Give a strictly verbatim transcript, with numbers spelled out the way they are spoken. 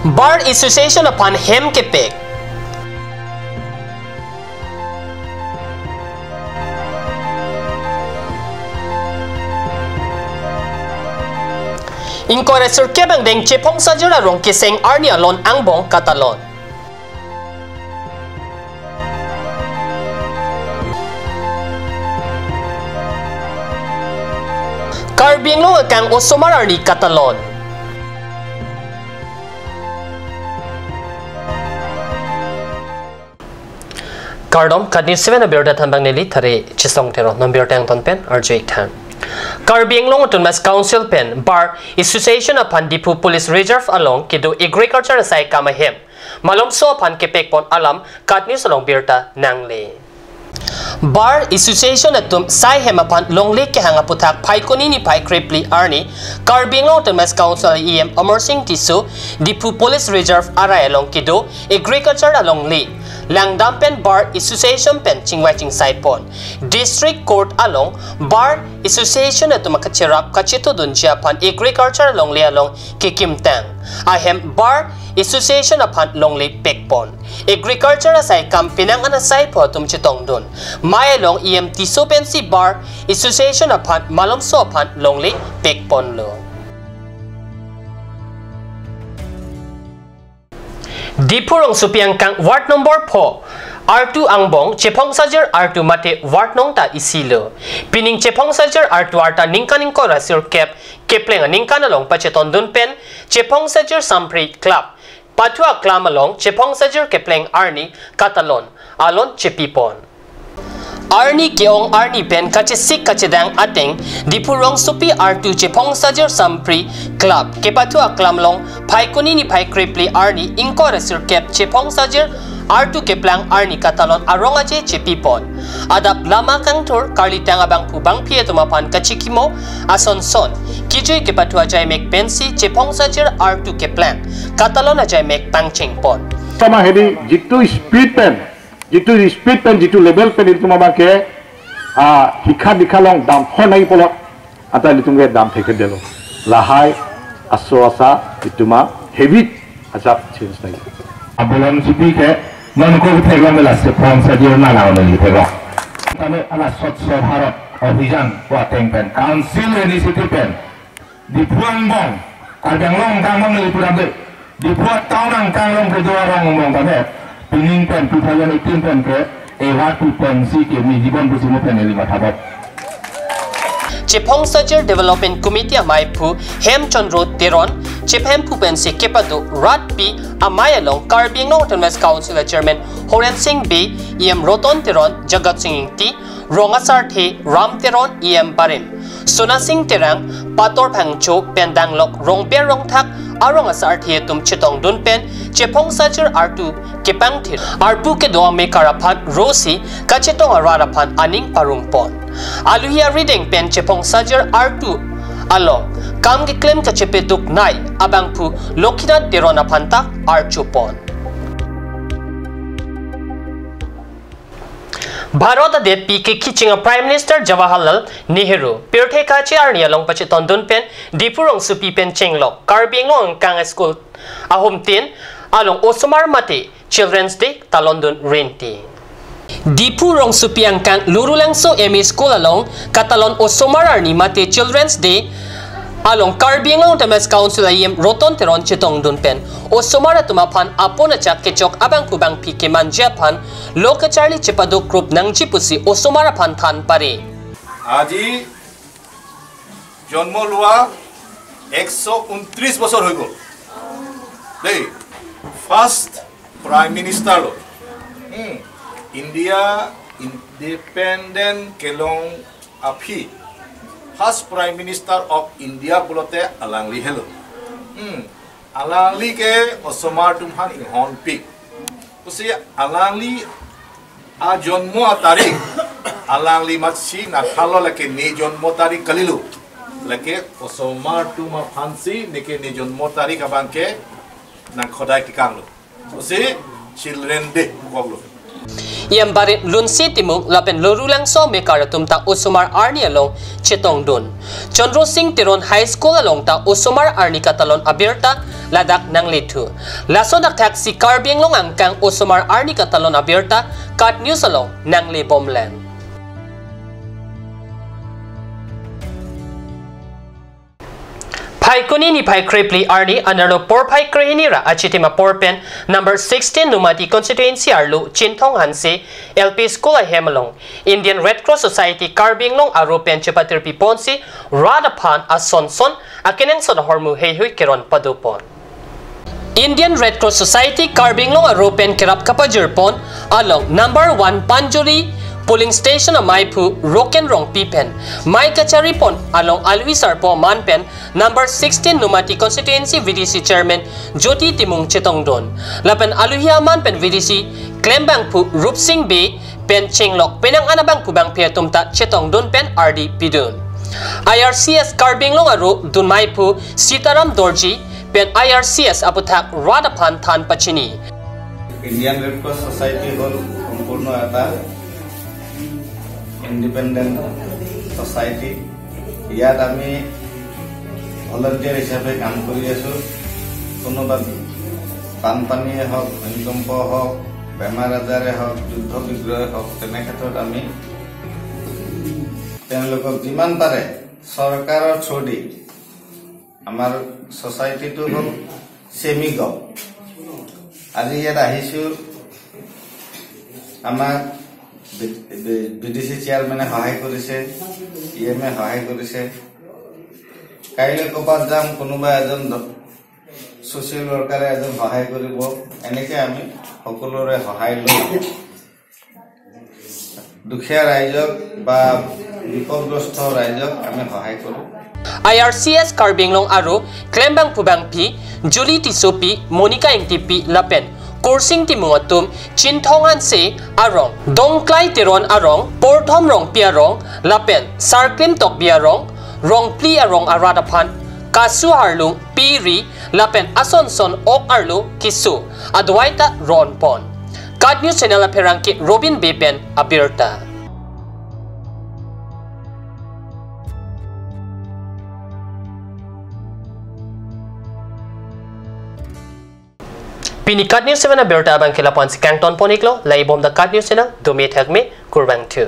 Bar Association aphan hem kepek. Ingkoi ra sirkep angdeng Chephong Sajir arong keseng arni alon angbong katalon. Karbi Anglong akang osomar arni katalon. Kardom, Kat News seven abirta thanbang neli Thare Chisong Teron, non birta angton pen arju-ik than. Karbi Anglong Autonomous Council pen Bar Association aphan Diphu Police Reserve along kedo agriculture asai kam ahem malomso aphan kepekpon alam Kat News along birta nangle. Bar Association atum sai hem aphan longle kehang aputhak Phaikuni niphai krephli arni Karbi Anglong Autonomous Council E M Amarsing Tisso, Diphu Police Reserve arai along kedo agriculture alongle langdam pen Bar Association pen chingvai chingsaipon. District Court along Bar Association atum akacherap kachetudunji aphan agriculture alongle along kekimtang ahem Bar Association aphan longle pekpon. Agriculture asai kam penang an asaipho atum chetongdun. Mai along E M Tisso pensi Bar Association aphan malomso aphan longle pekponlo. Diphu rongsopi angkang ward number four artu angbong Chephong Sajir artu mate ward nong ta isilo. Pining Chephong Sajir artu arta ningkan ingkoi ra sirkep kepleng aningkan along pachetondun pen Chephong Sajir Sampri Club pathu aklam along Chephong Sajir kepleng arni katalon alon chepipon. Arni ke-ong arni pen kachesik kachedang ateng Diphu rongsopi artu Chephong Sajir Sampri Club kepathu aklam along Phaikuni niphai krephli arni ingkoi ra sirkep Chephong Sajir artu keplang arni katalon arong aje chepipon. Adap lama kangthur karlitang abangphu bangphi atum aphan kachikimo asonson kijui kepathu ajaimek pensi Chephong Sajir artu keplang katalon ajaimek pangchengpon. Sama hedi jitu speed pen, jitu speed pen, jitu level pen itum abangke, ah, hikha dikha along dam hor nai pulo, anta itum ke dam thekthedetlo. Lahai aso asa itum a-habit ajat change nai. Abolon sipi ke non ko theklong la Chephong Sajir na na ni theklong. Tame ala Swachh Bharat Abhiyan ko ateng pen council initiative pen Diphu angbong, Karbi Anglong angkang angbong neli pura be. Diphu town angkang along kedo arong angbong tame. Pining pen two thousand eighteen pen ke ewa tu pensi kemi jibon pusi mo pen neli matha bot. Chephong Sajir Development Committee amaiphu Hemchandra Teron, chephemphu pensi kepado ratpi amei along Karbi Anglong Autonomous Council a Chairman Horen Sing Bey, E M Roton Teron, Jagat Sing Ingti, Rong asarthe Ram Teron, E M barim Sona Sing Terang, Pator Phangcho pen danglok rongber rongthak arong asarthe atum chetongdun pen Chephong Sajir artu kepangthir. Arpu kedo amekar aphan rosi kachetong arat aphan aning parongpon. Aluhi arideng pen Chephong Sajir artu along kam keklem kachepeduk nai abangphu Lokhinath Teron aphan ta arjupon. Bharat adetpi kekiching a Prime Minister Jawaharlal Nehru pirthe kache arni along pachetondun pen Diphu rongsopi pen chenglok Karbi Anglong angkang school ahumtin along osomar mate Children's Day talondun rinti. Diphu rongsopi angkang Lurulangso M E School along katalon osomar arni mate Children's Day along Karbi Anglong Autonomous Council a E M Roton Teron chetongdun pen osomar atum aphan apon achak kechok abangphu bangphi kemanji aphan lo kacharli chepaduk rup nangji pusi osomar aphan than pare. আজি জন্ম লোৱা একশ ঊনত্ৰিশ বছৰ হৈ গ'ল দেই। First prime minister লো। হুম। India independent kelong aphi first Prime Minister of India pulote alangli helo. Hmm. Alangli ke osomar atum aphan inghonpik. Pusi alangli ajonmo atarik, alangli matsi nathalo lake ne jonmo tarik kalilo. Lake osomar atum aphansi neke ne jonmo tarik abangke nangkhodai tikanglo. Pusi Children Day pukoklo. Iambarit Lunsi Timung lapen Lorulangso amekar atum ta osomar arni along chetongdun. Chandra Singh Teron High School along ta osomar arni katalon abirta ladak nanglethu. Lason thakthaksi Karbi Anglong angkang osomar arni katalon abirta KAT News along nanglebomlang. Phaikuni niphai krephli arni anerlo porphai krehini ra achitim apor pen number sixteen Nomati constituency arlo Chinthong Hanse L P School ahem along Indian Red Cross Society Karbi Anglong aro pen chepatirpi ponsi rat aphan asonson akenangsot ahormu heihui keron padopon. Indian Red Cross Society Karbi Anglong aro pen kerap kapajirpon along number one Panjuri polling station amei phu Roken Rongpi pen mei kacharipon along alwi sarpo aman pen number sixteen Nomati constituency V D C chairman Jyoti Timung chetongdun. Lapen alwi aman pen V D C klembangphu Rupsing Bey pen chenglok penang anabangphu bangphi atum ta chetongdun pen ardi pidun. I R C S Karbi Anglong aro dunmei phu Sitaram Dorji pen I R C S aputhak rat aphan than pachini. Indian red cross society হ'ল সম্পূৰ্ণ এটা independent society. ইয়াত আমি ভলণ্টিয়াৰ হিচাপে কাম কৰি আছোঁ। কোনোবা বানপানীয়ে হওক, ভূমিকম্প হওক, বেমাৰ আজাৰে হওক, যুদ্ধ বিগ্ৰহে হওক, তেনে ক্ষেত্ৰত আমি তেওঁলোকক যিমান পাৰে চৰকাৰৰ থ্ৰুদি, আমাৰ ছ'চাইটিটো হ'ল ছেমি গভ। আজি ইয়াত আহিছোঁ, আমাক বি ডি চি চেয়াৰমেনে সহায় কৰিছে, ই এম এ সহায় কৰিছে। কাইলৈ ক'ৰবাত যাম, কোনোবা এজন ড-, ছ'চিয়েল ৱৰ্কাৰে এজন সহায় কৰিব। এনেকে আমি সকলোৰে সহায় লৈ দুখীয়া ৰাইজক বা বিপদগ্ৰস্ত ৰাইজক আমি সহায় কৰোঁ। I R C S Karbi Anglong aro klembangphu bangphi Julie Tissopi, Monica Engtipi lapen Kursing Timung atum Chinthong Hanse arong, Dongklai Teron arong, Porthom Rongpi arong lapen Sarklim Tokbi arong, Rongphli arong arat aphan kasu arlung, piri lapen asonson ok arlo keso adovai ta ronpon. KAT News Channel apherangke Robin Bey pen abirta. Pini KAT News seven abirta abangke lapu-ansi kangtonpon iklo, laibom da KAT News Channel, dome thakme, kurvangthu.